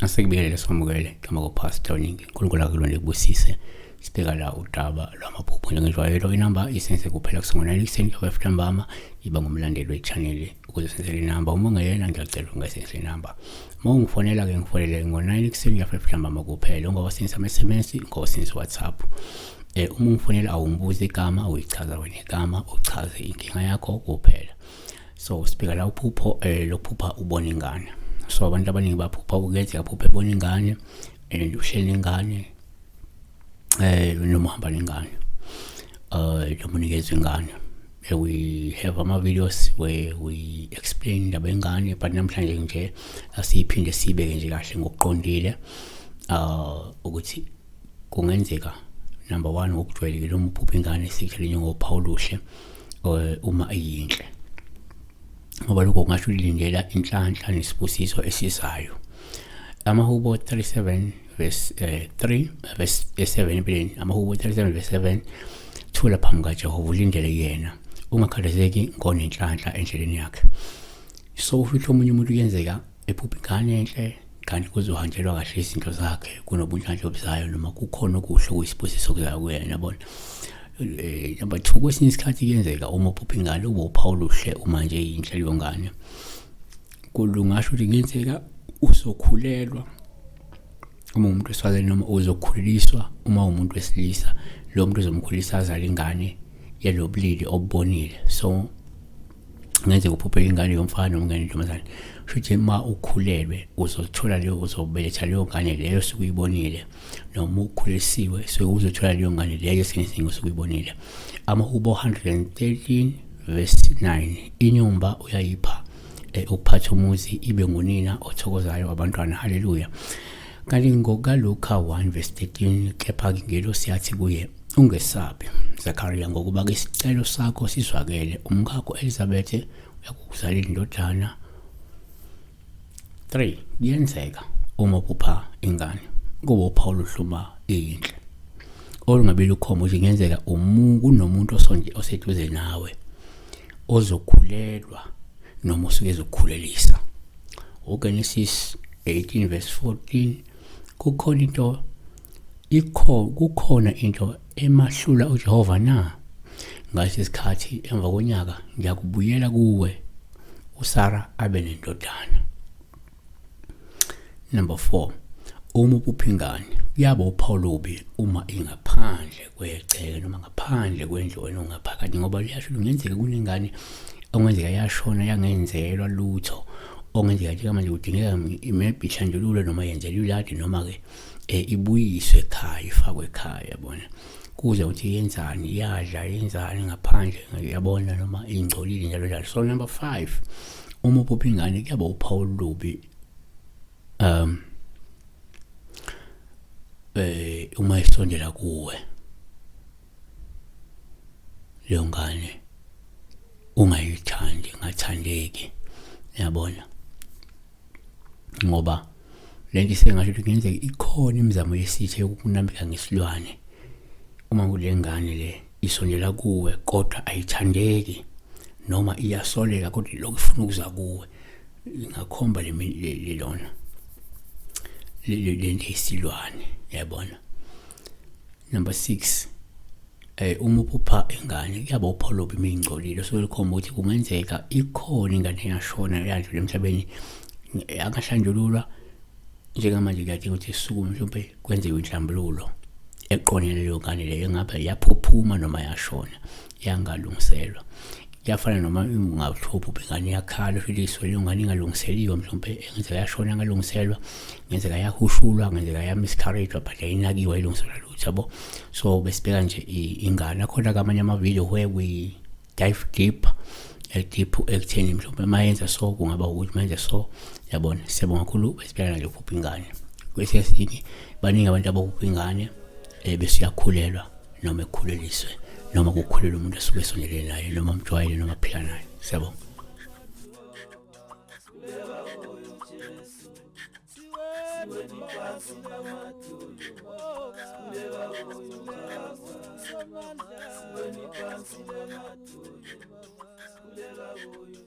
Asikubingelele samukele igama kuPastor Ningi. uNkulunkulu akulonde kubusise. Sibheka la udaba lwamaphupho njengenjwayelo inamba isense kuphela kusungula ekuseni ka-5 ntambama iba ngumlandeli we-channel ukuze senzele inamba. Uma ungeyena ngiyacela ungasenze inamba. Uma ungifonela ke ngifonele ngo-9 ekuseni ka-5 ntambama kuphela. Ungawasendisa ama-SMS, ungawasendisa WhatsApp. Uma ungifonela awungibuzi igama, uyichaza wena igama, uchaze inkinga yakho kuphela. So sibheka la uphupho lokuphupha ubona ingane. So abantu abaningi baphupha kuyenzeka phupha ebona ingane and uhleli nengane noma uhamba nengane noma unikezwe ingane. We have ama videos where we explain indaba yengane, but namhlanje nje asiyiphinde sibeke nje kahle ngokuqondile ukuthi kungenzeka number 1 ngokujwayelekile uma uphupha ingane sikuthele njengophawu oluhle uma iyinhle, ngoba lokho kungasho ulindela inhlanhla nesibusiso esizayo. Amahubo 37 verse 3 verse 7 empeleni, Amahubo 37 verse 7, thula phambi kaJehova ulindele yena, ungakhathazeki ngonenhlanhla endleleni yakhe. So ufihle omunye umuntu kuyenzeka ephupha ingane enhle kanti kuzohanjelwa kahle izinto zakhe, kunobunhlanhla obuzayo noma kukhona okuhle okuyisibusiso okuzayo kuyena, yabona. Number 2, kwesinye isikhathi kuyenzeka uma uphupha ingane ube uphawu oluhle uma nje iyinhle leyo ngane. Kulungasho ukuthi kuyenzeka uzokhulelwa uma umuntu wesifazane noma uzokhuliswa uma umuntu wesilisa, lo muntu uzomkhulisa azale ingane yalobulili obubonile. So ngenzeka uphuphe ingane yomfana noma ingane yentombazane, kusho ukuthi uma ukhulelwe uzothola leyo, uzobeletha leyo ngane leyo osuke uyibonile, noma ukhulisiwe so uzothola leyo ngane leyo esinye osuke uyibonile. Amahubo 113 verse 9, inyumba uyayipha ukuphatha umuzi ibe ngunina othokozayo abantwana. Haleluya. Kanti ngokukaLuka 1 verse 13, kepha ingelosi yathi kuye, ungesabi Zakariya, ngokuba ke isicelo sakho sizwakele, umkakho Elizabeth uyakukuzalela indodana. 3, kuyenzeka uma uphupha ingane kuba uphawu oluhle uma iyinhle, olungabe lukhomba ukuthi kungenzeka kunomuntu osonje oseduze nawe ozokhulelwa noma osuke ezokukhulelisa. uGenesis 18 verse 14, kukhona into kukhona into emahlula uJehova na? Ngalesi sikhathi emva konyaka ngiyakubuyela kuwe, uSara abe nendodana. Number 4, uma uphupha ingane kuyaba uphawu olubi uma ingaphandle kwegceke noma ngaphandle kwendlu wena ungaphakathi, ngoba liyasho kungenzeka kunengane okungenzeka yashona yangenzelwa lutho, okungenzeka njengamanje kudingeka maybe ihlanjululwe noma yenzelwe iladi noma-ke ibuyiswe ekhaya, ifakwe ekhaya, yabona, kuze ukuthi yenzani, iyadla yenzani ngaphandle, yabona, noma ingcolile njalo njalo. So number 5, uma uphupha ingane kuyaba uphawu olubi uma isondela kuwe leyo ngane ungayithandi, ingathandeki, yabona, ngoba lento isengasho ukuthi kungenzeka ikhona imizamo yesitha yokunambeka ngesilwane uma kule ngane le isondela kuwe kodwa ayithandeki noma iyasoleka kodwa lokhu ifuna ukuza kuwe, ingakhomba le lona lento isilwane, yabona. Number 6, uma uphupha ingane kuyaba uphawu olubi uma ingcolile, so likhomba ukuthi kungenzeka ikhona ingane eyashona yadlula emhlabeni angahlanjululwa. Njengamanje kuyadinga ukuthi isukume mhlawumbe kwenziwe inhlambululo eqonene leyo ngane leyo, engabe yaphuphuma noma yashona yangalungiselwa. Kuyafana noma ungathupha ingane iyakhala futhi iswele ingane ingalungiseliwe, mhlawumbe engenzeka yashona yangalungiselwa, ngenzeka yahushulwa, ngenzeka ya-miscarriage but ayinakiwe ayilungiselwa lutho, yabo. So besibheka nje ingane. Akhona kamanye ama-video where we dive deep deep ekutheni mhlawumbe mayenza so kungaba ukuthi mayenza so, yabona. Siyabonga kakhulu, besibheka nje uphupha ingane. Kwesinye esinye baningi abantu abaphupha ingane bese uyakhulelwa noma ekhuleliswe noma kukhulelwe umuntu osuke esondelene naye noma mjwayele noma phila naye. Siyabonga. Somandla. Siweni phansi lemadolo, sikhuleka kuyo.